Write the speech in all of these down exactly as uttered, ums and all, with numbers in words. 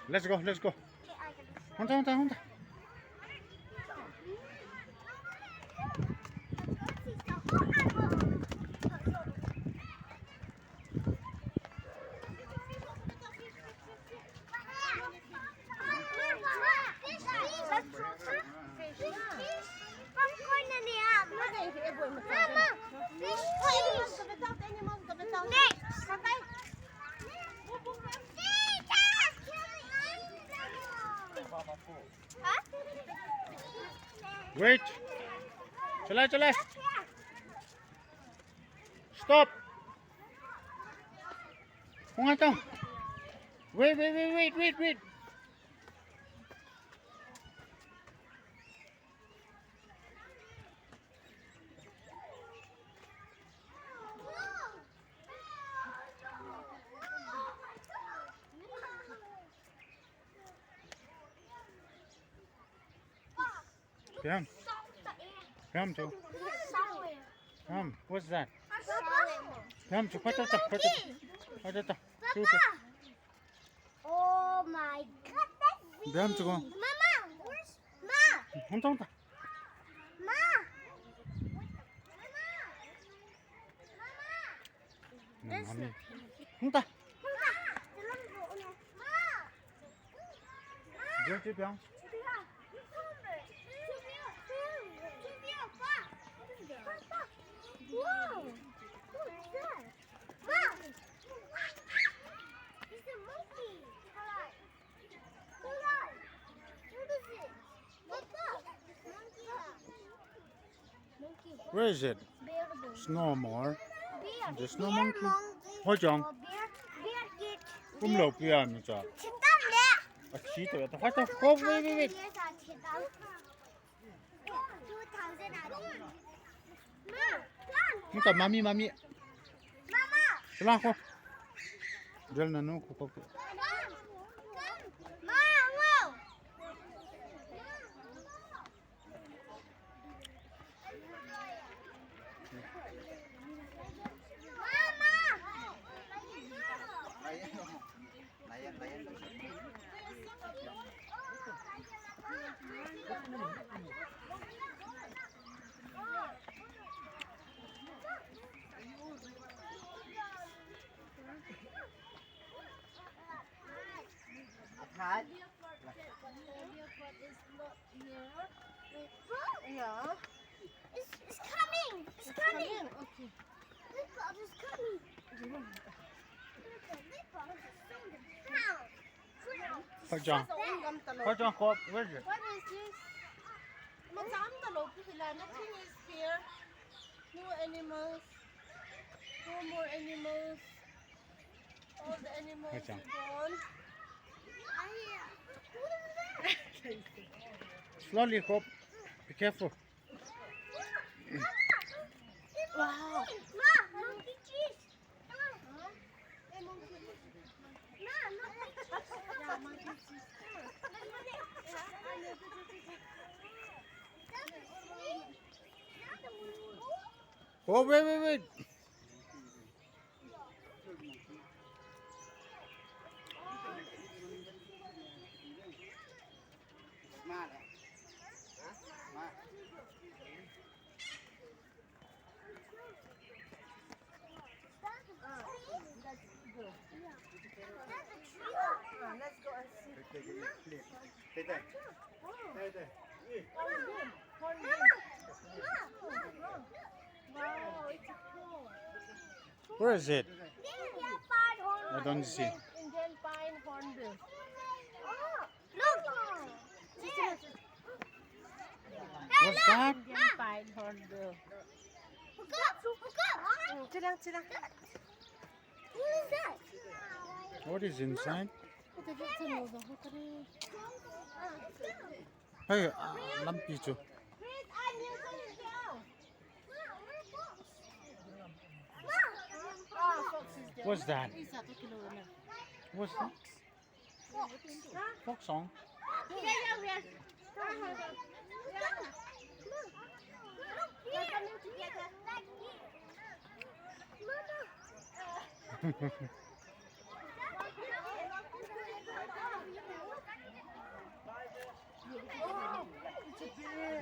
Let's go, let's go. Hunta, hunta, hunta. Wait. Chale, chale. Stop. Hung on, Tom. Wait, wait, wait, wait, wait, wait. Pam. Pam, too. Pam, what's that? Pam, too. Pata, pata, pata. Pata, pata. Too, too. Oh my God, that's big. Pam, too. Mama, where's Ma? Hunta, hunta. Ma. Mama. Mama. Hunta. Dia, dia, dia. Where is it? Snow more. There's no monkey. Hoi chong. Kumlo pia mi cha. A chi to ya ta. Hoi to. Go, wait, wait, wait. Nta mami, mami. Sila ko. Jal na no ko ko. Apat. Leopard is not here. Yeah. It's, it's coming. It's coming. Okay. Leopard is coming. Look at leopard is on the ground. Ground. Hoi chong. Hoi chong, Khop, where is it? What is this? Macham talo pi hila. Nothing is here. No animals. No more animals. All the animals are gone. Slowly, Khop. Be careful. Wow. Oh, wait, wait, wait. Where is it? I don't see. Indian pine hornbill. Look. What's that? Indian pine hornbill. Look up, look up. Chilang, chilang. What is inside? Hey, ah, lampi chu. What's that? What's that? Folk song.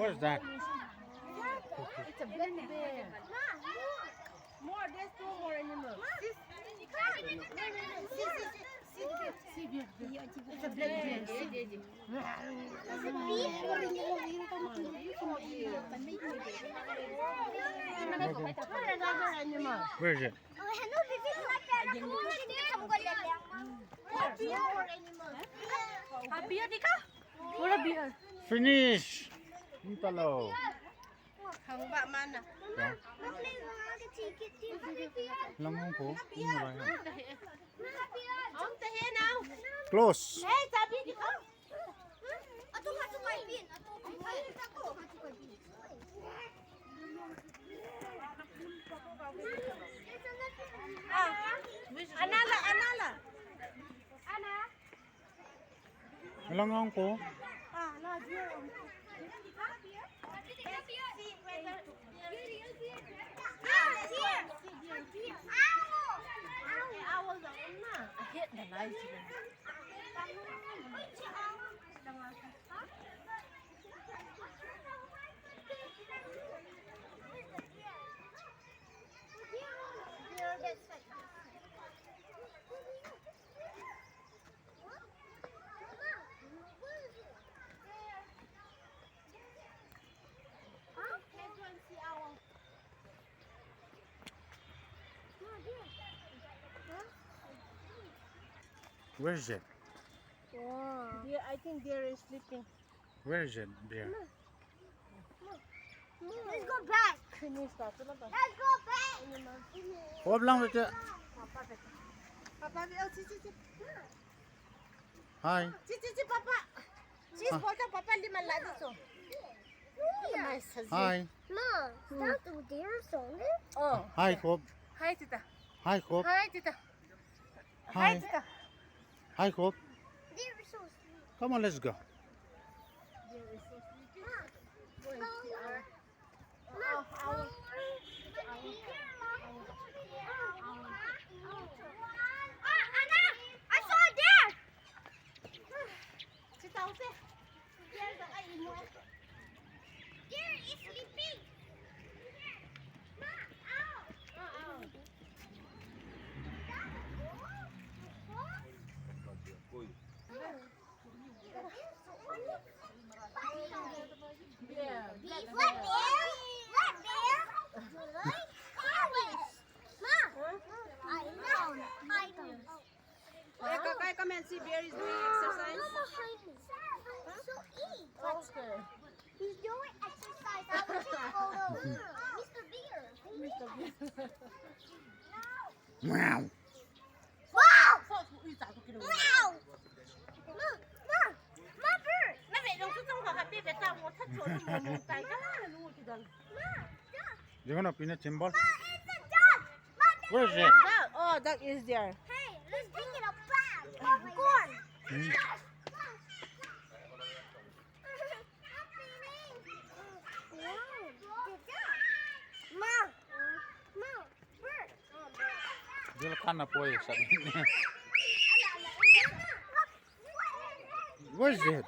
What's that? It's a black bear. More, there's two more animals. See, see, see, see, see, see, it's a black bear. See? There's a big one. Another animal. Where is it? Finish. Umtalo. Lang ko. Close. Another, another. Lang ko. I hate the lights. Where is it? Wow. Yeah, I think they are sleeping. Where is it, bear? Let's go back. Finish that. Let's go back. Hop lang bete. Papa, oh, see, see, see. Hi. See, see, see, Papa. Cheese bol ta Papa, lima la di so. Nice. Hi. Ma, start with their song. Oh. Hi, Hop. Hi, Tita. Hi, Hop. Hi, Tita. Hi. Hi, Tita. Hi, Hop. They're so sweet. Come on, let's go. They're so sweet. Ma, Ma, Anna, I saw a deer. Sit down, sit. There's a, I know. Deer is sleeping. Ma, ow. Ma, ow. What bear? What bear? Like Alice. Ma, I know. I know. Hey, Kakai, come and see, bear is doing exercise. Mama, hide me. So eat. Watch her. He's doing exercise. I will take photo. Mister Bear. Mister Bear. Meow. Wow! Wow! Ma, ma, ma, bird. Ma, duck. You're gonna pin a symbol? Ma, it's a duck. Ma, where is it? Duck. Oh, duck is there. Hey, let's take it a bath. Popcorn. Hmm. Wow. Ma, ma, bird. Dia kan apa ya, sabi niya? What is it?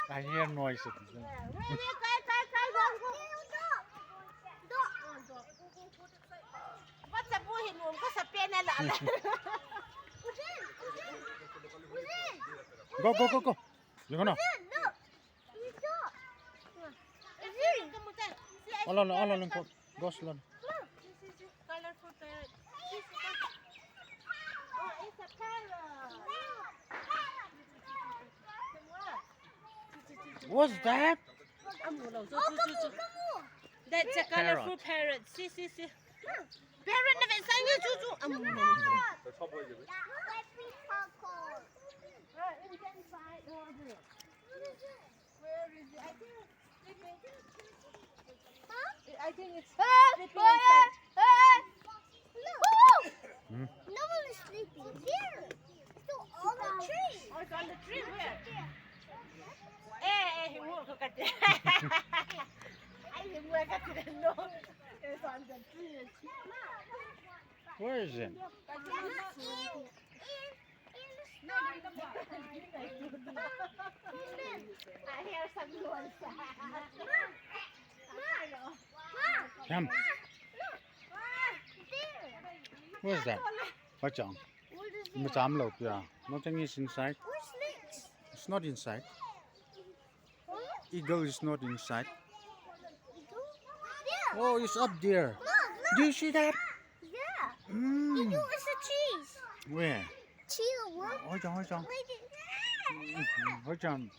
I hear noise. Go, go, go, go. Look, no. Ala, ala, ala, go. Go slow. Colorful parrot. Oh, it's a parrot. What's that? That's a colorful parrot. See, see, see. Parrot na ve sai nge chu chu. Where is it? I think it's sleeping. Huh? I think it's sleeping inside. No. Hmm? No one is sleeping here. It's all on the tree. Oh, it's on the tree. Where? Eh, eh, he won't look at it. I didn't look at it. No, it's on the tree. Where is it? Not in. Come. What's that? What's on? Macam lo, yeah. Nothing is inside. It's not inside. Eagle is not inside. Oh, it's up there. Do you see that? Yeah. Mm. It's a cheese. Where? Cheese. Hold on, hold on. Hold on.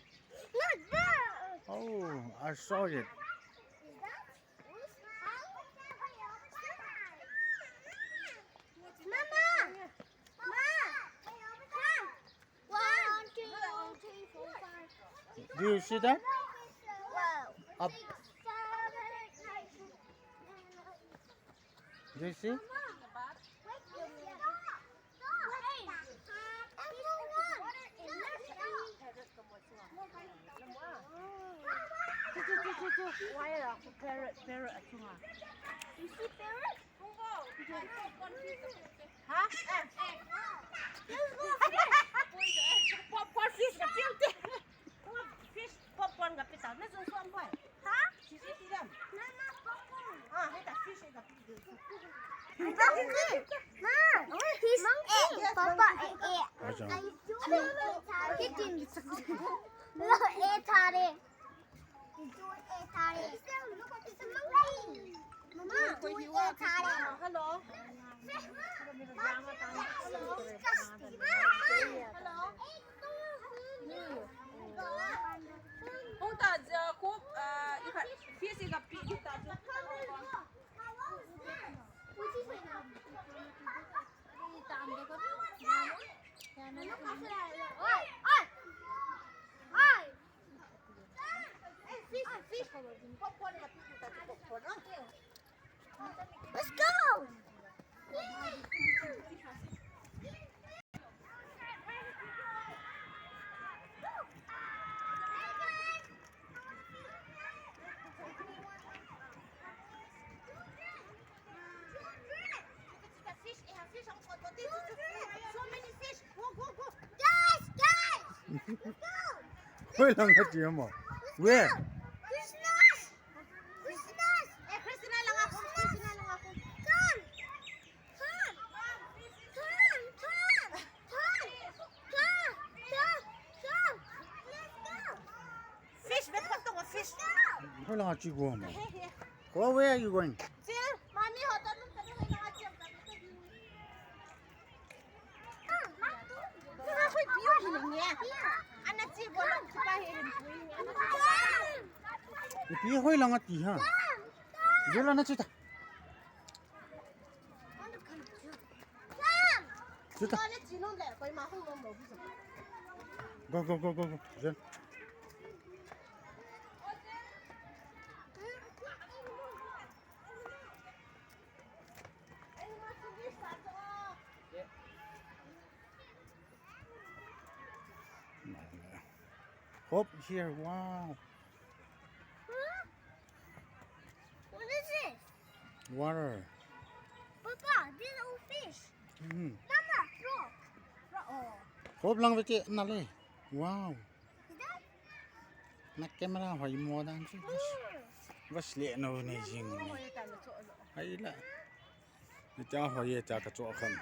Look, bird. Oh, I saw it. Mama. Mama. Come. One, two, three, four, five. Do you see that? Wow. Up. Six, seven, eight, nine, ten, eleven. Do you see? Parrot, parrot achunga. You see parrot? Ha? Eh. Popcorn fish ka piu te. Fish popcorn ka pita. Na jun suan boy. Ha? Sisi ti dam. Mama, popcorn. Ah, heta fish ka piu te. Monkey. Ma, his eh, Papa eh, eh. Acha. Kitin. Lo eh thare. It's a monkey. Mama, it's a thare. Hello. Disgusting. Hello. Hung ta jia ko, ah, i kha, fish i ka pi, hung ta jia. Oi, oi. Oi. Fish, fish. Popcorn, popcorn, ah. Let's go! So many fish. Go, go, go. Guys, guys. Let's go. Hoilang kati mo. Where? Christmas. Christmas! Eh, Christina lang ako, Christina lang ako. Come! Come! Come! Come! Come! Come! Come! Come! Let's go! Fish, may patong ka fish. Let's go! Hoilang kati mo. Go, where are you going? Phil, mommy, hoto nung tabi, hoilang kati mo. Ipi hoilang ati ha. Jela na chita. Chita. Go, go, go, go, go. Jel. Hope here, wow. Huh? What is this? Water. Papa, this is all fish. Mm-hmm. Mama, look. Hope lang vete na le. Wow. Is that? Na camera hoi mo dan si. Mm. Vas le no ne jing ne. Hai la. Ni ta hoi ye ta ka cho khan.